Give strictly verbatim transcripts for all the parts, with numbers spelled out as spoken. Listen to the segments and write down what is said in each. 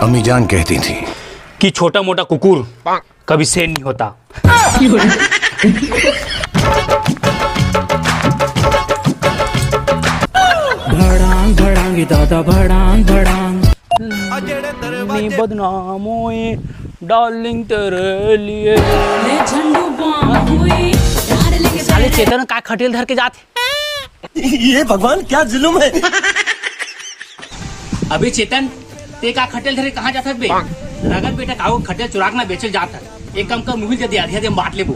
अम्मी जान कहती थी कि छोटा मोटा कुकुर कभी शेर नहीं होता। भड़ांग भड़ांग दादा, भड़ांग भड़ांग। मैं बदनाम होए डार्लिंग तेरे लिए। ले झंडू बाम हुई, डार्लिंग साले तेरे चेतन का खटेल धर के जात हे। ये भगवान, क्या जुल्म है। अबे चेतन, ते का खटेल धरे कहाँ जात हस बे? रगत बेटा का वो खटेल चुराक ना बेचल जात हे। एक काम कर, मुहिल जदी आधे आधे में बांट लेबो।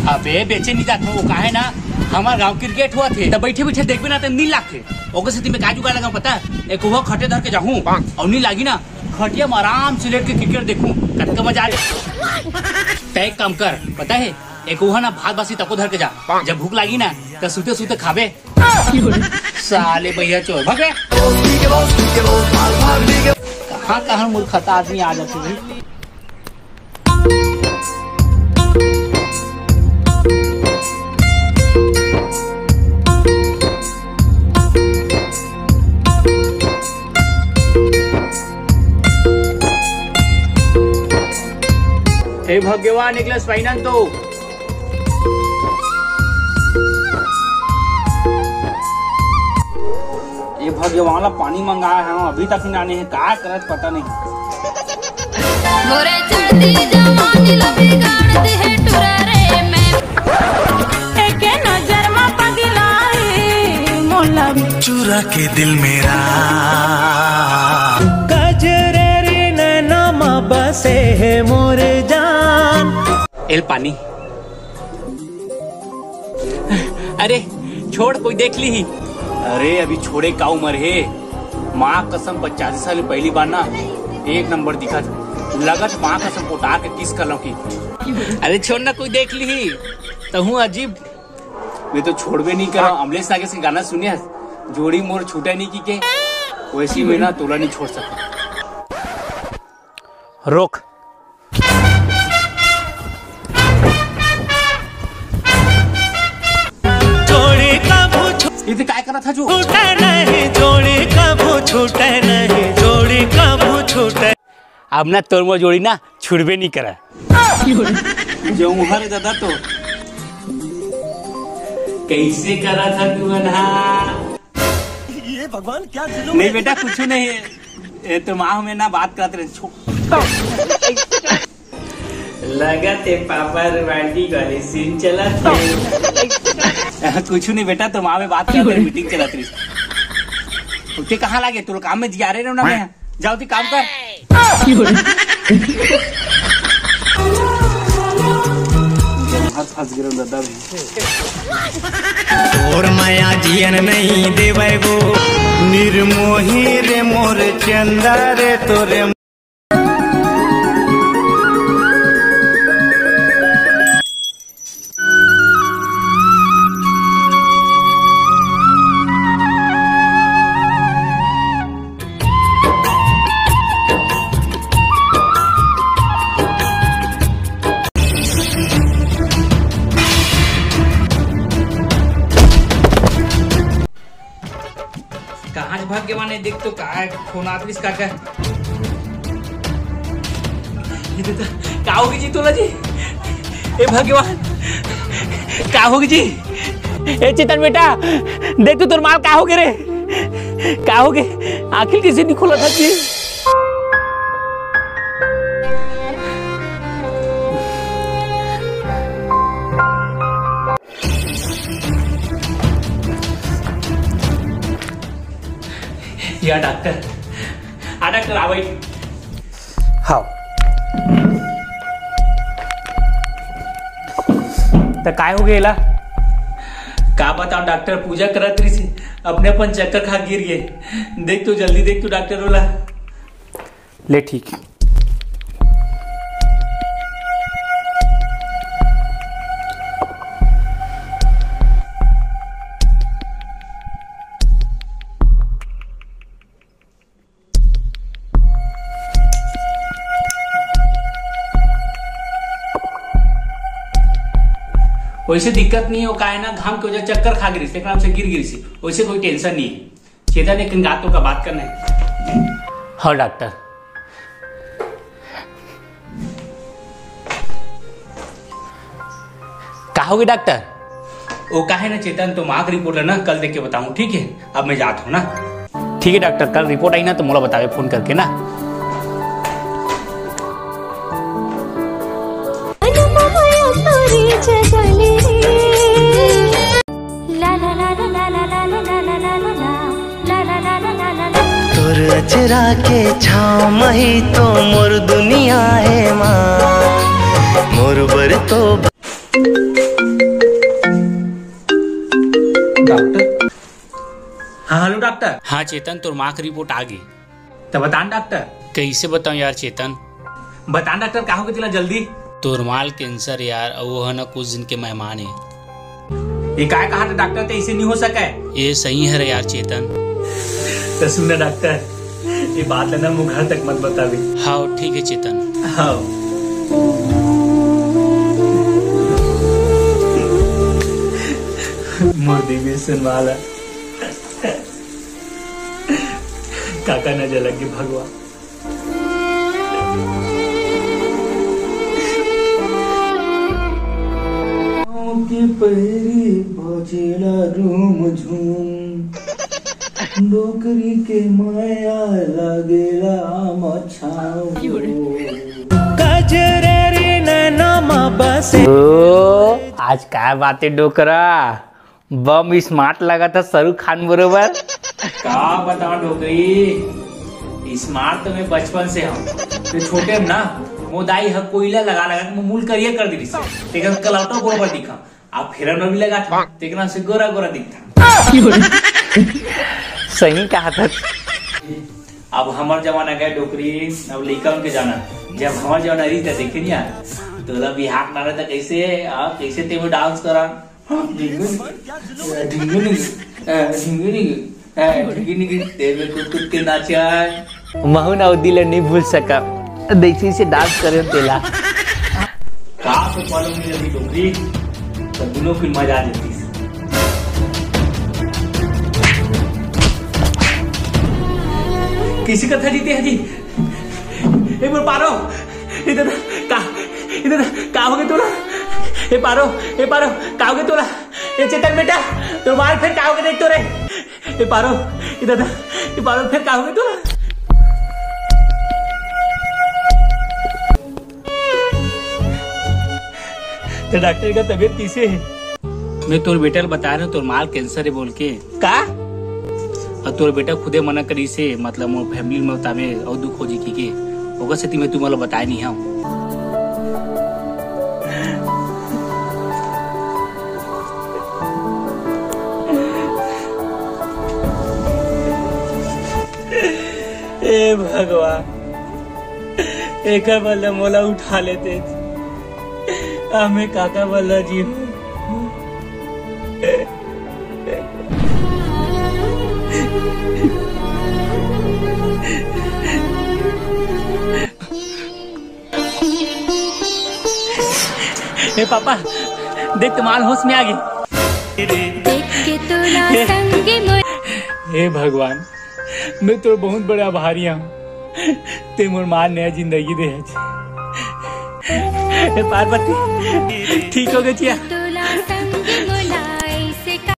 अबे बेचे नहीं जात हो, काहे ना, हमार गांव क्रिकेट होवत हे, त बैठे बैठे देखबे ना त नींद लागथे। ओकर सेती मैं का जुगाड़ लगाऊं पता? एक वो खटेल धर के जाहूं अउ नींद लागी ना, खटिया में आराम से लेट के क्रिकेट देखूं, कतका मजा आ जाए। तय एक काम कर, पता हे, एक वो ना भात बासी तको धर के जा, जब भूख लागी ना त सुते सुते खाबे। साले भैया चोर, भाग बे। कहाँ कहाँ मूर्खता आदमी आ जाती है। हे भगवान, एक गिलास पानी आन तो। ये भगवान ला पानी मंगाए हे, अभी तक नहीं आने हे, का करत पता नहीं। मोरे चढ़ती जवानी ला बिगाड़ दे हे टुरा रे मैं। एके नजर मा पगलाई मोला। चुरा के दिल मेरा। कजरे रे नैना मा बसे हे मोर जान। एल पानी। अरे छोड़, कोई देख ली ही। अरे अभी छोड़े का उम्र हे। माँ कसम, पचासी साल पहली बार ना एक नंबर दिखा, लगत माँ कसम पोटा के किस कर लो की। अरे छोड़ ना, कोई देख ली ही। तहूँ अजीब। मैं तो छोड़बे नहीं करा। अमलेश नागेश के गाना सुने हस, जोड़ी मोर छूटे नहीं की के, वैसी मैं ना तोला नहीं छोड़ सकता। रोक। जोड़ी कभू छू-, ये तो काय करा था जो? छूटे नहीं, जोड़ी कभू छूटे नहीं, जोड़ी कभू छूटे। अब ना तोर मोर जोड़ी ना छुड़बे नहीं करा। जौहर दादा तो कैसे करा था तू अनहा? ये भगवान, क्या जुल्म नहीं है। बेटा, कुछ नहीं। ए, तो माँ हमें ना बात करत रहे। छो-, लगत हे पापा रोमांटिक वाले सीन चलत हे। कुछ नहीं बेटा, तो माँ में बात करत रहे, मीटिंग चलत रही। ओके, कहाँ लागे? तू लोग काम में जिया रहे ना मैं। जाओ, तू काम कर। हाथ फंस गए दादा भी। और माया जियन नहीं देवे वो, निर्मोही रे मोर चंदा रे तोरे। कहाँ से भाग के माने? देख तो का है, फोन आत रहिस का का? ये तो, का होगे जी तोला जी? ए भगवान, का होगे जी? ए चेतन बेटा, देख तो तोर माल का होगे रे? का होगे? आँखी कैसे नहीं खोला था जी? या डॉक्टर, आ डॉक्टर, आ भाई। हाँ। त काय होगे एला? का बताओ डॉक्टर, पूजा करत रहिस, अपने अपन चक्कर खा गिर गे। देख तो, जल्दी देख तो डॉक्टर ओला। ले ठीक। वैसे दिक्कत नहीं हो, काहे ना घाम के वजह चक्कर खा गिरिस, तेकर नाम से गिर गिरिस, वैसे कोई टेंशन नहीं है। चेतन, एक ठन बात तो का बात करना है। हाँ डॉक्टर। का होगे डॉक्टर? वो का है ना चेतन, तो माँ के रिपोर्ट ला ना कल देख के बताहूँ, ठीक है? अब मैं जात हूँ ना। ठीक है डॉक्टर, कल रिपोर्ट आही ना तो मोला बताबे फोन करके ना। तोर अचरा के छाँव मही तो मोर दुनिया हे माँ, मोर बर तो। डॉक्टर। हाँ, हेलो डॉक्टर। हाँ चेतन, तोर माँ के रिपोर्ट आ गे। त बता न डॉक्टर। कइसे बताऊं यार चेतन? बता न डॉक्टर, का होगे तेला जल्दी? तोर माँ ल कैंसर यार, अउ वो ह ना कुछ दिन के मेहमान हे। ये काय कहा था डॉक्टर, ते इसे नहीं हो सका है। ये सही है रे यार चेतन। तो सुन ना डॉक्टर, ये बात ला ना मुँह घर तक मत बतावे। हाँ ठीक है चेतन। हाँ। मोर दिव्य सुनवाला। काका नजर लग गई भगवान। गाँव के पहिरी बजेला रूम झूम, डोकरी के माया लागेला मछाव। कजरे रे नैना मा बसे। ओ, आज का बात है डोकरा? बम स्मार्ट लगा था शाहरुख खान बरोबर। का बताओ डोकरी, स्मार्ट तो मैं बचपन से हूँ। तो छोटे में ना, मो दाई ह कोयला लगा लगा के मो मूल करिया कर दिस। तेकर कलौटा बरोबर दिखा। अब फेरन भी लगा था, तेकरा से गोरा गोरा दिखता। सही कहा था। अब हमार जमाना गए डोकरी, अब लइका उनके जाना। जब हमार जमाना रही था, देखे नहीं यार, तोला बिहार ना रहे तो कैसे, आ, कैसे तेमे डांस करा? ढिंगू निगी, ढिंगू निगी, ढिंगू निगी, तेरे में कूद कूद के नाचा है। महू ना वो दिल नहीं भूल सका, जैसे इसे डांस करे तेला। का तो मालूम नहीं अभी डोकरी, तो दोनों की मजा आ जाती। किसी कथा जीते हैं जी। ए मोर पारो, इधर का, इधर का हो गए तोला? ए पारो, ए पारो, का हो गए तोला? ए चेतन बेटा, तोर माँ ल फेर का हो गए देख तो रे। ए पारो, इधर ए पारो, फेर का हो गए तोला? तो डॉक्टर का तबीयत कैसे है? मैं तोर बेटा ल बता रहे हूँ, तोर माँ ल कैंसर है बोल के। का? अउ तोर बेटा खुदे मना करिस हे, मतलब मोर फैमिली में तामे अउ दुख हो जी के, ओकर सेती मैं तुम्हां ला बताए नहीं हूँ। ए भगवान, एकर बदला मोला उठा लेते। अब मैं काकर बदला जीहूं? ए पापा, देख तो माँ ल होश में आ गे। देख के तोला संग मोर। हे भगवान, मैं तोर बहुत बड़ा आभारी हूँ। ते मोर माँ ल नया जिंदगी दे हस। हे पार्वती, ठीक हो गए चिया। तोला संग मोला ऐसे का